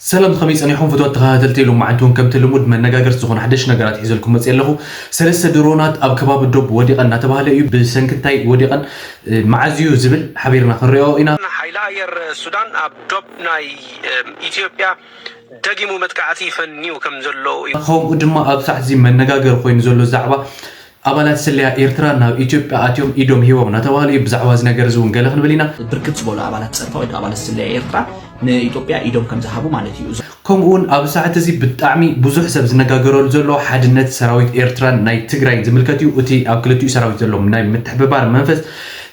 ሰላም፣ ከመይ ጸኒሕኩም ፍትወት ተኸታተልቲ? ሎማዓንቲ እውን ከምቲ ልሙድ መነጋገርቲ ዝኾኑ ሓደሽ ነገራት ሒዘልኩም መጽእ ኣለኹ። ሰለስተ ድሮናት ኣብ ከባቢ ዶብ ወዲቐን እናተባህለ እዩ። ብሰንኪ እንታይ ወዲቐን፣ እ፣ መዓዝ እዩ ዝብል ሓቢርና ክንሪኦ ኢና። ሓይሊ ኣየር ሱዳን ኣብ ዶብ ናይ፣ እም፣ ኢትዮጵያ ደጊሙ መጥቃዕቲ ፈንዩ ከም ዘሎ እዩ። ከምኡ ድማ ኣብ ሰዓት እዚ መነጋገሪ ኮይኑ ዘሎ ዛዕባ ኣባላት ስለያ ኤርትራ ናብ ኢትዮጵያ ኣትዮም ኢዶም ሂቦም እናተባህሉ እዩ። ብዛዕባ እዚ ነገር እዚ እውን ገለ ክንብል ኢና። ብርክት ዝበሉ ኣባላት ጸጥታ ወይ ኣባላት ስለያ ኤርትራ ንኢትዮጵያ ኢዶም ከም ዝሃቡ ማለት እዩ። ከምኡ እውን ኣብ ሰዓት እዚ ብጣዕሚ ብዙሕ ሰብ ዝነጋገረሉ ዘሎ ሓድነት ሰራዊት ኤርትራን ናይ ትግራይን ዝምልከት እዩ። እቲ ኣብ ክልቲኡ ሰራዊት ዘሎ ናይ ምትሕብባር መንፈስ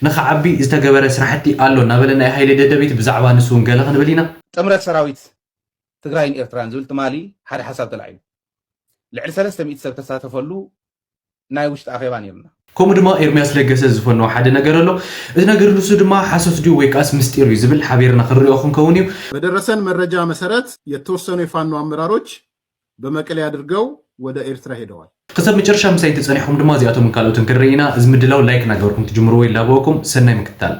ንኽዓቢ ዝተገበረ ስራሕቲ ኣሎ እናበለ ናይ ሃይለ ደደቢት ብዛዕባ ንሱ እውን ገለ ክንብል ኢና። ጥምረት ሰራዊት ትግራይን ኤርትራን ዝብል ትማሊ ሓደ ሓሳብ ተላዒሉ። ልዕሊ ሰለስተ ሚእቲ ሰብ ተሳተፈሉ ናይ ውሽጢ ኣኼባ ነይሩና። ከምኡ ድማ ኤርሚያስ ለገሰ ዝፈነዎ ሓደ ነገር ኣሎ። እቲ ነገር ንሱ ድማ ሓሶት ድዩ ወይ ከኣስ ምስጢር እዩ ዝብል ሓቢርና ክንሪኦ ክንከውን እዩ። በደረሰን መረጃ መሰረት የተወሰኑ የፋኖ አመራሮች በመቀሌ አድርገው ወደ ኤርትራ ሄደዋል። ክሳብ መጨረሻ ምሳይ እንተጸኒሕኩም ድማ እዚኣቶምን ካልኦትን ክንርኢ ኢና። እዚ ምድላው ላይክ እናገበርኩም ትጅምርዎ ይላበወኩም። ሰናይ ምክትታል።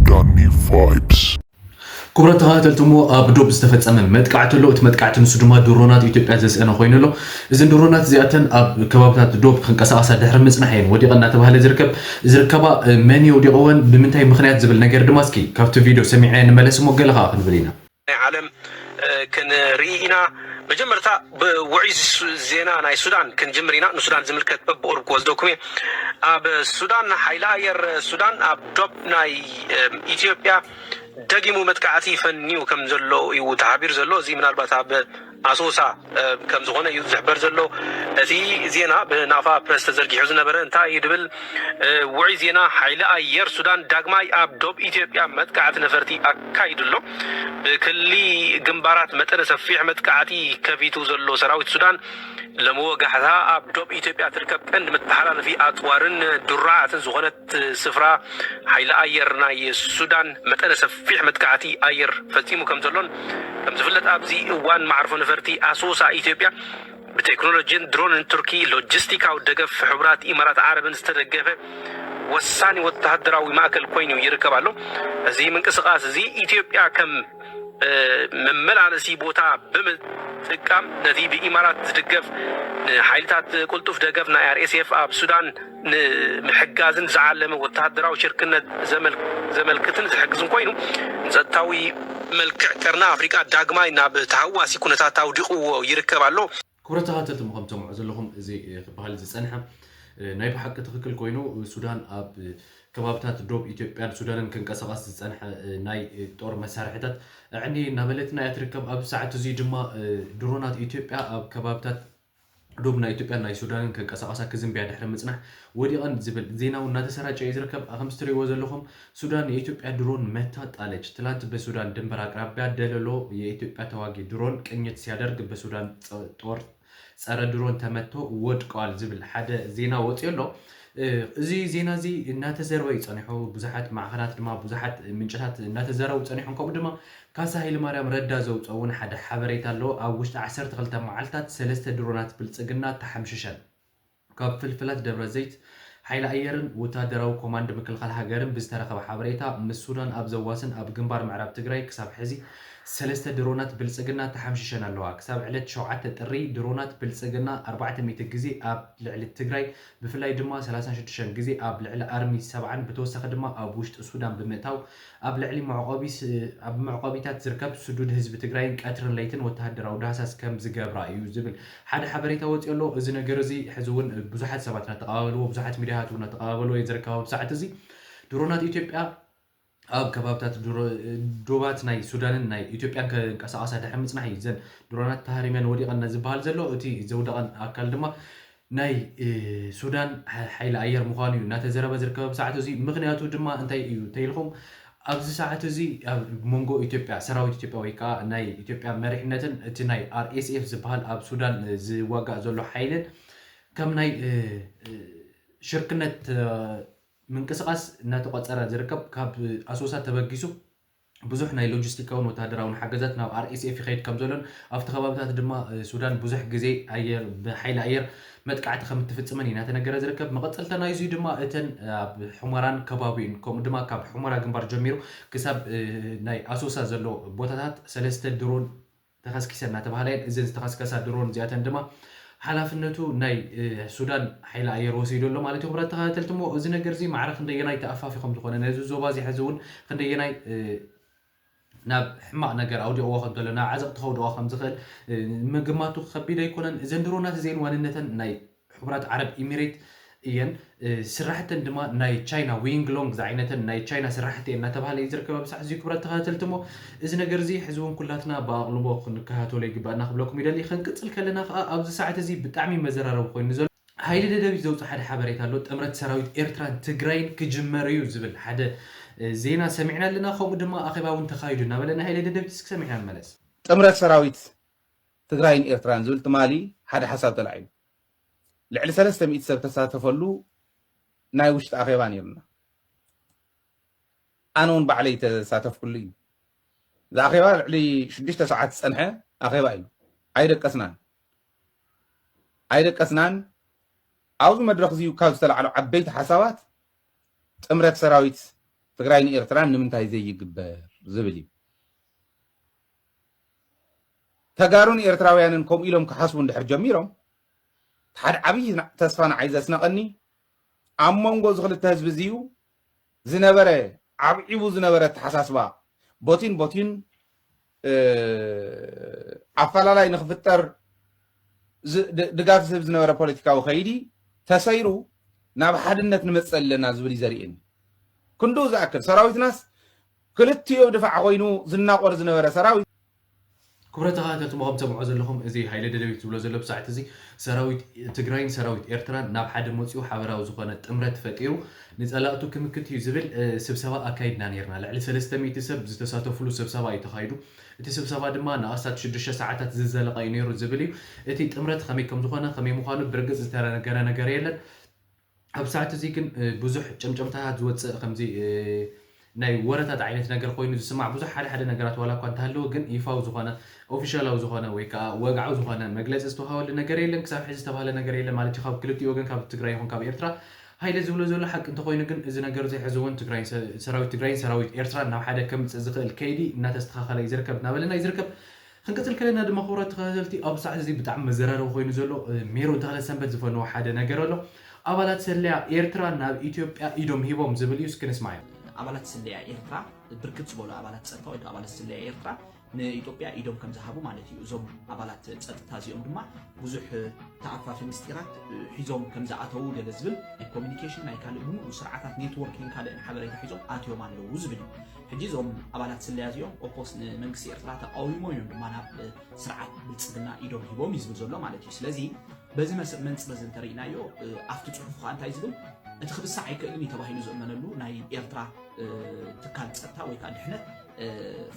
ዳኒ ቫይብስ። ክቡራት ተኸታተልቲ፣ እሞ ኣብ ዶብ ዝተፈጸመ መጥቃዕቲ ኣሎ። እቲ መጥቃዕቲ ንሱ ድማ ድሮናት ኢትዮጵያ ዘስአነ ኮይኑ ኣሎ። እዘን ድሮናት እዚኣተን ኣብ ከባብታት ዶብ ክንቀሳቐሳ ድሕሪ ምጽናሕ እየን ወዲቐን እናተባህለ ዝርከብ፣ ዝርከባ። መን የውዲቕወን፣ ብምንታይ ምኽንያት ዝብል ነገር ድማ እስኪ ካብቲ ቪድዮ ሰሚዐ ንመለስ እሞ ገለ ከኣ ክንብል ኢና። ናይ ዓለም፣ እ፣ ክንርኢ ኢና። መጀመርታ ብውዑይ ሱ-፣ ዜና ናይ ሱዳን ክንጅምር ኢና። ንሱዳን ዝምልከት በብቑሩብ ክወስደኩም እየ። ኣብ ሱዳን ሓይሊ ኣየር ሱዳን ኣብ ዶብ ናይ፣ እም፣ ኢትዮጵያ ደጊሙ መጥቃዕቲ ፈንዩ ከም ዘሎ እዩ ተሓቢሩ ዘሎ። እዚ ምናልባት ኣብ ኣሶሳ፣ እ፣ ከም ዝኾነ እዩ ዝሕበር ዘሎ። እቲ ዜና ብናፋ ፕረስ ተዘርጊሑ ዝነበረ እንታይ እዩ ድብል፣ እ፣ ውዑይ ዜና፣ ሓይሊ ኣየር ሱዳን ዳግማይ ኣብ ዶብ ኢትዮጵያ መጥቃዕቲ ነፈርቲ ኣካይዱ ኣሎ። ብክሊ ግንባራት መጠነ ሰፊሕ መጥቃዕቲ ከፊቱ ዘሎ ሰራዊት ሱዳን፣ ሎሚ ወጋሕታ ኣብ ዶብ ኢትዮጵያ ትርከብ ቀንዲ መተሓላለፊ ኣጽዋርን ድሩዓትን ዝኾነት ስፍራ ሓይሊ ኣየር ናይ ሱዳን መጠነ ሰፊሕ መጥቃዕቲ ኣየር ፈጺሙ ከም ዘሎን ከም ዝፍለጥ፣ ኣብዚ እዋን ማዕርፎ ነፈርቲ ኣሶሳ ኢትዮጵያ ብቴክኖሎጂን ድሮንን ቱርኪ ሎጂስቲካዊ ደገፍ ሕቡራት ኢማራት ዓረብን ዝተደገፈ ወሳኒ ወተሃደራዊ ማእከል ኮይኑ ይርከብ ኣሎ። እዚ ምንቅስቓስ እዚ ኢትዮጵያ ከም፣ እ፣ መመላለሲ ቦታ ብምጥቃም ነቲ ብኢማራት ዝድገፍ ንሓይልታት ቅልጡፍ ደገፍ ናይ ኣር ኤስ ኤፍ ኣብ ሱዳን ንምሕጋዝን ዝዓለመ ወተሃደራዊ ሽርክነት ዘመል-፣ ዘመልክትን ዝሕግዝን ኮይኑ፣ ንጸጥታዊ መልክዕ ቀርኒ ኣፍሪቃ ዳግማይ ናብ ተሃዋሲ ኩነታት ኣውዲቕዎ ይርከብ ኣሎ። ክቡራት ተኸታተልቲ፣ ከም ትሰምዑ ዘለኹም፣ እዚ፣ እ፣ ክበሃል ዝጸንሐ፣ እ፣ ናይ ብሓቂ ትኽክል ኮይኑ፣ ሱዳን ኣብ፣ እ፣ ከባብታት ዶብ ኢትዮጵያን ሱዳንን ክንቀሳቐስ ዝጸንሐ፣ እ፣ ናይ፣ እ፣ ጦር መሳርሒታት ኣዕንየ እናበለትና እያ ትርከብ። ኣብዚ ሰዓት እዚ ድማ፣ እ፣ ድሮናት ኢትዮጵያ ኣብ ከባብታት ዶብ ናይ ኢትዮጵያን ናይ ሱዳንን ክንቀሳቐሳ ክዝንብያ ድሕሪ ምጽናሕ ወዲቐን ዝብል ዜና እውን እናተሰራጨ እዩ ዝርከብ። ከምዚ ትርእይዎ ዘለኹም፣ ሱዳን የኢትዮጵያ ድሮን መታ ጣለች። ትላንት በሱዳን ድንበር አቅራቢያ ደለሎ የኢትዮጵያ ተዋጊ ድሮን ቅኝት ሲያደርግ በሱዳን ጸ-፣ ጦር ጸረ ድሮን ተመቶ ወድቀዋል ዝብል ሓደ ዜና ወጺኡ ኣሎ። እ፣ እዚ ዜና እዚ እናተዘረበ እዩ ጸኒሑ። ብዙሓት ማዕኸናት ድማ፣ ብዙሓት ምንጭታት እናተዘረቡ ጸኒሖም። ከምኡ ድማ ካሳ ሃይለማርያም ረዳ ዘውፅኦ እውን ሓደ ሓበሬታ ኣሎ። ኣብ ውሽጢ ዓሰርተ ክልተ መዓልታት ሰለስተ ድሮናት ብልጽግና ተሓምሽሸን። ካብ ፍልፍላት ደብረ ዘይት ሓይሊ ኣየርን ወታደራዊ ኮማንድ ምክልኻል ሃገርን ብዝተረኸበ ሓበሬታ፣ ምስ ሱዳን ኣብ ዘዋስን ኣብ ግንባር ምዕራብ ትግራይ ክሳብ ሕዚ ሰለስተ ድሮናት ብልጽግና ተሓምሽሸን ኣለዋ። ክሳብ ዕለት ሸውዓተ ጥሪ ድሮናት ብልጽግና ኣርባዕተ ሚእቲ ግዜ ኣብ ልዕሊ ትግራይ፣ ብፍላይ ድማ ሰላሳን ሽዱሽተን ግዜ ኣብ ልዕሊ ኣርሚ ሰብዓን ብተወሳኺ ድማ ኣብ ውሽጢ ሱዳን ብምእታው ኣብ ልዕሊ መዕቆቢ ስ-፣ ኣብ መዕቆቢታት ዝርከብ ስዱድ ህዝቢ ትግራይን ቀትርን ለይትን ወተሃደራዊ ዳህሳስ ከም ዝገብራ እዩ ዝብል ሓደ ሓበሬታ ወፂኡ ኣሎ። እዚ ነገር እዚ ሕዚ እውን ብዙሓት ሰባት እናተቐባበልዎ፣ ብዙሓት ሚዲያታት እውን እናተቐባበልዎ እዩ ዝርከብ። ኣብ ሰዓት እዚ ድሮናት ኢትዮጵያ ኣብ ከባብታት ድሮ-፣ ዶባት ናይ ሱዳንን ናይ ኢትዮጵያን ከንቀሳቐሳ ድሕሪ ምጽናሕ እዩ እዘን ድሮናት ተሃሪመን ወዲቐን ዝበሃል ዘሎ። እቲ ዘውደቐን ኣካል ድማ ናይ፣ እ፣ ሱዳን ሓ-፣ ሓይሊ ኣየር ምዃኑ እዩ እናተዘረበ ዝርከብ ኣብ ሰዓት እዚ። ምኽንያቱ ድማ እንታይ እዩ እንተኢልኩም፣ ኣብዚ ሰዓት እዚ ኣብ መንጎ ኢትዮጵያ፣ ሰራዊት ኢትዮጵያ ወይ ከዓ ናይ ኢትዮጵያ መሪሕነትን እቲ ናይ ኣር ኤስ ኤፍ ዝበሃል ኣብ ሱዳን፣ እ፣ ዝዋጋእ ዘሎ ሓይልን ከም ናይ፣ እ፣ እ፣ ሽርክነት፣ እ፣ ምንቅስቓስ እናተቖጸረ ዝርከብ፣ ካብ ኣሶሳ ተበጊሱ ብዙሕ ናይ ሎጂስቲካውን ወተሃደራውን ሓገዛት ናብ ኣር ኤስ ኤፍ ይኸይድ ከም ዘሎን ኣብቲ ከባብታት ድማ፣ እ፣ ሱዳን ብዙሕ ግዜ ኣየር፣ ብሓይሊ ኣየር መጥቃዕቲ ከም እትፍጽምን እዩ እናተነገረ ዝርከብ። መቐጸልታ ናይዚ ድማ እተን ኣብ ሑመራን ከባቢኡን፣ ከምኡ ድማ ካብ ሑመራ ግንባር ጀሚሩ ክሳብ፣ እ፣ ናይ ኣሶሳ ዘሎ ቦታታት ሰለስተ ድሮን ተኸስኪሰን እናተባህላ እየን። እዘን ዝተኸስከሳ ድሮን እዚኣተን ድማ ሓላፍነቱ ናይ ሱዳን ሓይሊ ኣየር ወሲዱ ኣሎ ማለት እዩ። ክቡራት ተኸታተልቲ፣ እሞ እዚ ነገር እዚ ማዕረ ክንደየናይ ተኣፋፊ ከም ዝኾነ፣ ነዚ ዞባ እዚ ሕዚ እውን ክንደየናይ ናብ ሕማቕ ነገር ኣውዲቕዎ ከም ዘሎ፣ ናብ ዓዘቕቲ ከውድቖ ከም ዝኽእል ምግማቱ ከቢድ ኣይኮነን። እዘን ድሮናት እዚአን ዋንነተን ናይ ሕቡራት ዓረብ ኢሚሬት እየን። ስራሕተን ድማ ናይ ቻይና ዊንግ ሎንግ ዝዓይነተን ናይ ቻይና ስራሕቲ እየን እናተባህለ እዩ ዝርከብ ኣብ ሰዓት እዚ። ክቡራት ተኸታተልቲ፣ እሞ እዚ ነገር እዚ ሕዚ እውን ኩላትና ብኣቕልቦ ክንከታተሎ ይግባእና ክብለኩም ይደሊ። ክንቅፅል ከለና ከዓ ኣብዚ ሰዓት እዚ ብጣዕሚ መዘራረቢ ኮይኑ ዘሎ፣ ሃይለ ደደቢት ዘውፅእ ሓደ ሓበሬታ ኣሎ። ጥምረት ሰራዊት ኤርትራን ትግራይን ክጅመር እዩ ዝብል ሓደ ዜና ሰሚዕና ኣለና። ከምኡ ድማ ኣኼባ እውን ተኻይዱ እናበለና ሃይለ ደደቢት እስኪ ሰሚዕና ንመለስ። ጥምረት ሰራዊት ትግራይን ኤርትራን ዝብል ትማሊ ሓደ ሓሳብ ተላዒሉ። ልዕሊ ሰለስተ ሚእቲ ሰብ ተሳተፈሉ ናይ ውሽጢ ኣኼባ ነይሩና። ኣነ እውን ባዕለይ ተሳተፍኩሉ እዩ። እዚ ኣኼባ ልዕሊ ሽዱሽተ ሰዓት ዝፀንሐ ኣኼባ እዩ። ኣይደቀስናን ኣይደቀስናን። ኣብዚ መድረኽ እዚ ካብ ዝተላዕሉ ዓበይቲ ሓሳባት ጥምረት ሰራዊት ትግራይን ኤርትራን ንምንታይ ዘይግበር ዝብል እዩ። ተጋሩን ኤርትራውያንን ከምኡ ኢሎም ክሓስቡ እንድሕር ጀሚሮም፣ ሓደ ዓብዪ ተስፋ ንዓይ ዘስነቐኒ ኣብ መንጎ እዚ ክልተ ህዝቢ እዚዩ ዝነበረ ዓብዒቡ ዝነበረ ኣተሓሳስባ ቦቲን ቦቲን ኣፈላላይ ንክፍጠር ድጋፍ ዝህብ ዝነበረ ፖለቲካዊ ከይዲ ተሰይሩ ናብ ሓድነት ንመፅእ ኣለና ዝብል እዩ ዘርእየኒ። ክንድኡ ዝኣክል ሰራዊትናስ ክልቲኡ ድፋዕ ኮይኑ ዝናቆር ዝነበረ ሰራዊት። ክቡራት ተኸታተልቲ፣ ከም ትሰምዑ ዘለኹም እዚ ሃይለ ደደቢት ዝብሎ ዘሎ ብሰዓት እዚ ሰራዊት ትግራይን ሰራዊት ኤርትራን ናብ ሓደ መፂኡ ሓበራዊ ዝኾነ ጥምረት ፈጢሩ ንፀላእቱ ክምክት እዩ ዝብል ስብሰባ ኣካይድና ነይርና። ልዕሊ ሰለስተ ሚእቲ ሰብ ዝተሳተፍሉ ስብሰባ እዩ ተኻይዱ። እቲ ስብሰባ ድማ ንኣስታት ሽዱሽተ ሰዓታት ዝዘለቐ እዩ ነይሩ ዝብል እዩ። እቲ ጥምረት ከመይ ከም ዝኾነ ከመይ ምዃኑ ብርግፅ ዝተነገረ ነገር የለን። ኣብ ሰዓት እዚ ግን ብዙሕ ጭምጭምታታት ዝወፅእ ከምዚ ናይ ወረታት ዓይነት ነገር ኮይኑ ዝስማዕ ብዙሕ ሓደ ሓደ ነገራት ዋላ እኳ እንተሃለወ ግን ይፋዊ ዝኾነ ኦፊሻላዊ ዝኾነ ወይ ከዓ ወግዓዊ ዝኾነ መግለፂ ዝተዋሃበሉ ነገር የለን። ክሳብ ሕዚ ዝተባሃለ ነገር የለን ማለት እዩ። ካብ ክልቲኡ ወገን ካብ ትግራይ ይኹን ካብ ኤርትራ ሃይለ ዝብሎ ዘሎ ሓቂ እንተኮይኑ ግን እዚ ነገር እዚ ሕዚ እውን ትግራይ ሰራዊት ትግራይን ሰራዊት ኤርትራ ናብ ሓደ ከምፅእ ዝኽእል ከይዲ እናተስተኻኸለ እዩ ዝርከብ እናበለና እዩ ዝርከብ። ክንቅፅል ከለና ድማ ክቡራት ተኸታተልቲ ኣብ ሰዓት እዚ ብጣዕሚ መዘራረቢ ኮይኑ ዘሎ ሜሮን ተኽለ ሰንበት ዝፈነዎ ሓደ ነገር ኣሎ። ኣባላት ሰለያ ኤርትራ ናብ ኢትዮጵያ ኢዶም ሂቦም ዝብል እዩ። እስኪ ንስማዕ። ኣባላት ስለያ ኤርትራ ብርክት ዝበሉ ኣባላት ፀጥታ ወይ ኣባላት ስለያ ኤርትራ ንኢትዮጵያ ኢዶም ከም ዝሃቡ ማለት እዩ። እዞም ኣባላት ፀጥታ እዚኦም ድማ ብዙሕ ተኣፋፊ ምስጢራት ሒዞም ከም ዝኣተዉ ገለ ዝብል ናይ ኮሚኒኬሽን ናይ ካልእ ብምሉ ስርዓታት ኔትወርኪን ካልእን ሓበሬታ ሒዞም ኣትዮም ኣለዉ ዝብል እዩ። ሕጂ እዞም ኣባላት ስለያ እዚኦም ኦፍኮርስ ንመንግስቲ ኤርትራ ተቃዊሞም እዮም ድማ ናብ ስርዓት ብልፅግና ኢዶም ሂቦም እዩ ዝብል ዘሎ ማለት እዩ። ስለዚ በዚ መንፅር እዚ እንተርኢናዮ ኣብቲ ፅሑፍ ከዓ እንታይ ዝብል እቲ ክብሳዕ ኣይክእልን እዩ ተባሂሉ ዝእመነሉ ናይ ኤርትራ ትካል ፀጥታ ወይ ከዓ ድሕነት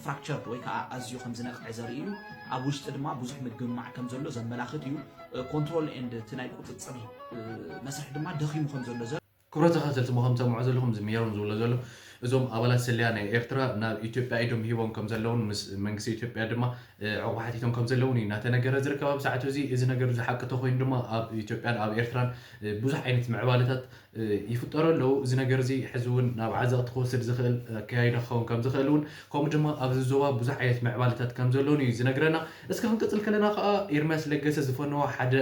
ፍራክቸርድ ወይ ከዓ ኣዝዩ ከም ዝነቕዐ ዘርኢ እዩ። ኣብ ውሽጢ ድማ ብዙሕ ምግምማዕ ከም ዘሎ ዘመላኽት እዩ። ኮንትሮል ኤንድ እቲ ናይ ቁፅፅር መስርሕ ድማ ደኺሙ ከም ዘሎ ዘርኢ ክብረት ተኸታተልቲ ሞ ከም ትሰምዑ ዘለኹም እዚ ሜሮን ዝብሎ ዘሎ እዞም ኣባላት ስለያ ናይ ኤርትራ ናብ ኢትዮጵያ ኢዶም ሂቦም ከም ዘለውን ምስ መንግስቲ ኢትዮጵያ ድማ ዕቑባ ሓቲቶም ከም ዘለውን እዩ እናተነገረ ዝርከብ ኣብ ሰዓቱ እዚ። እዚ ነገር እዚ ሓቂ ተኮይኑ ድማ ኣብ ኢትዮጵያን ኣብ ኤርትራን ብዙሕ ዓይነት ምዕባለታት ይፍጠሩ ኣለዉ። እዚ ነገር እዚ ሕዚ እውን ናብ ዓዘቕቲ ክወስድ ዝኽእል ኣካያይዳ ክኸውን ከም ዝኽእል እውን ከምኡ ድማ ኣብዚ ዞባ ብዙሕ ዓይነት ምዕባለታት ከም ዘለውን እዩ ዝነግረና። እስኪ ክንቅፅል ከለና ከዓ ኤርምያስ ለገሰ ዝፈነዎ ሓደ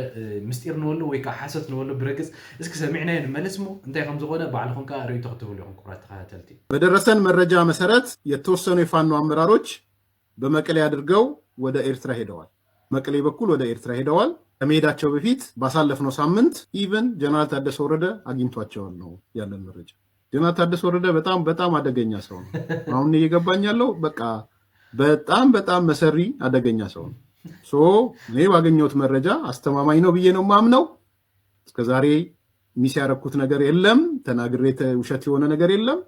ምስጢር ንበሎ ወይ ከዓ ሓሶት ንበሎ ብረግፅ እስኪ ሰሚዕናዮ ንመለስ እሞ እንታይ ከም ዝኾነ ባዕልኹም ከዓ ርእይቶ ክትህብሉ ኢኹም ክቡራት ተኸታተልቲ። በደረሰን መረጃ መሰረት የተወሰኑ የፋኖ አመራሮች በመቀሌ አድርገው ወደ ኤርትራ ሄደዋል። መቀሌ በኩል ወደ ኤርትራ ሄደዋል። ከመሄዳቸው በፊት ባሳለፍነው ሳምንት ኢቭን ጀነራል ታደሰ ወረደ አግኝቷቸዋል ነው ያለን መረጃ። ጀነራል ታደሰ ወረደ በጣም በጣም አደገኛ ሰው ነው። አሁን እየገባኝ ያለው በቃ በጣም በጣም መሰሪ አደገኛ ሰው ነው። ሶ እኔ ባገኘሁት መረጃ አስተማማኝ ነው ብዬ ነው የማምነው። እስከዛሬ ሚስ ያረኩት ነገር የለም፣ ተናግሬ ውሸት የሆነ ነገር የለም።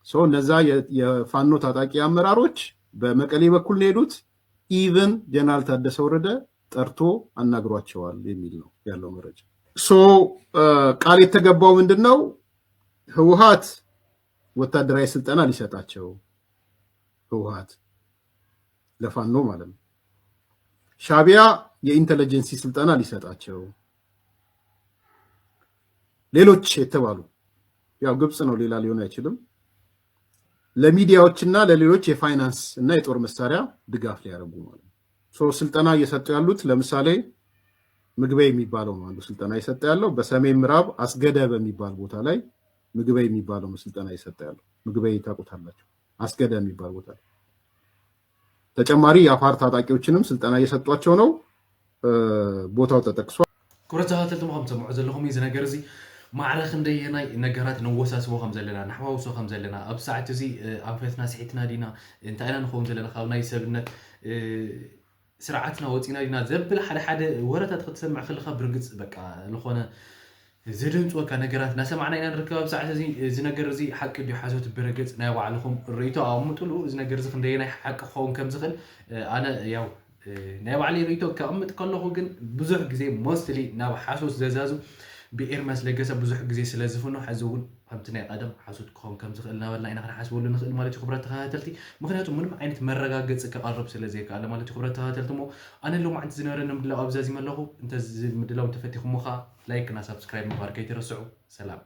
ሶ እነዛ የፋኖ ታጣቂ አመራሮች በመቀሌ በኩል ነው የሄዱት። ኢቭን ጀነራል ታደሰ ወረደ ጠርቶ አናግሯቸዋል የሚል ነው ያለው መረጃ። ሶ ቃል የተገባው ምንድን ነው? ህወሓት ወታደራዊ ስልጠና ሊሰጣቸው፣ ህወሓት ለፋኖ ማለት ነው። ሻቢያ የኢንተለጀንሲ ስልጠና ሊሰጣቸው፣ ሌሎች የተባሉ ያው ግብጽ ነው፣ ሌላ ሊሆን አይችልም። ለሚዲያዎችና ለሌሎች የፋይናንስ እና የጦር መሳሪያ ድጋፍ ሊያደርጉ ማለት ነው። So ስልጠና እየሰጡ ያሉት ለምሳሌ ምግበይ የሚባለው ነው አንዱ ስልጠና እየሰጠ ያለው። በሰሜን ምዕራብ አስገደ በሚባል ቦታ ላይ ምግበይ የሚባለው ነው ስልጠና እየሰጠ ያለው። ምግበይ ታውቁታላችሁ፣ አስገደ የሚባል ቦታ ላይ ተጨማሪ የአፋር ታጣቂዎችንም ስልጠና እየሰጧቸው ነው። ቦታው ተጠቅሷል። ክብረት ተኸታተልቲ ከም ትሰምዑ ዘለኹም እዚ ነገር እዚ ማዕረ ክንደየናይ ነገራት ነወሳስቦ ከም ዘለና፣ ነሓዋውሶ ከም ዘለና፣ ኣብ ሰዓት እዚ ኣንፈትና ስሒትና ዲና፣ እንታይ ኢና ንኸውን ዘለና ካብ ናይ ሰብነት ስርዓትና ወፂና ዲና ዘብል ሓደ ሓደ ወረታት ክትሰምዕ ከለካ ብርግፅ በቃ ዝኾነ ዘደንፅወካ ነገራት እናሰማዕና ኢና ንርከብ። ኣብ ሰዓት እዚ እዚ ነገር እዚ ሓቂ ድዩ ሓሶት ብርግፅ ናይ ባዕልኹም ርእይቶ ኣቐምጥሉ። እዚ ነገር እዚ ክንደየናይ ሓቂ ክኸውን ከም ዝኽእል ኣነ ያው ናይ ባዕለይ ርእይቶ ከቕምጥ ከለኹ ግን ብዙሕ ግዜ mostly ናብ ሓሶት ዘዛዙ ብኤርሚያስ ለገሰ ብዙሕ ግዜ ስለ ዝፍኖ ሕዚ እውን ከምቲ ናይ ቀደም ሓሶት ክኸውን ከም ዝኽእል እናበልና ኢና ክንሓስበሉ ንኽእል ማለት እዩ ክብረት ተኸታተልቲ። ምክንያቱ ምንም ዓይነት መረጋገፂ ከቐርብ ስለ ዘይከኣለ ማለት እዩ ክብረት ተኸታተልቲ። እሞ ኣነ ሎማዓንቲ ዝነበረኒ ምድላው ኣብዛዚመ ኣለኹ። እንተ ምድላው እንተፈቲኹሞ ከዓ like እና subscribe ምግባር ከይትረስዑ። ሰላም።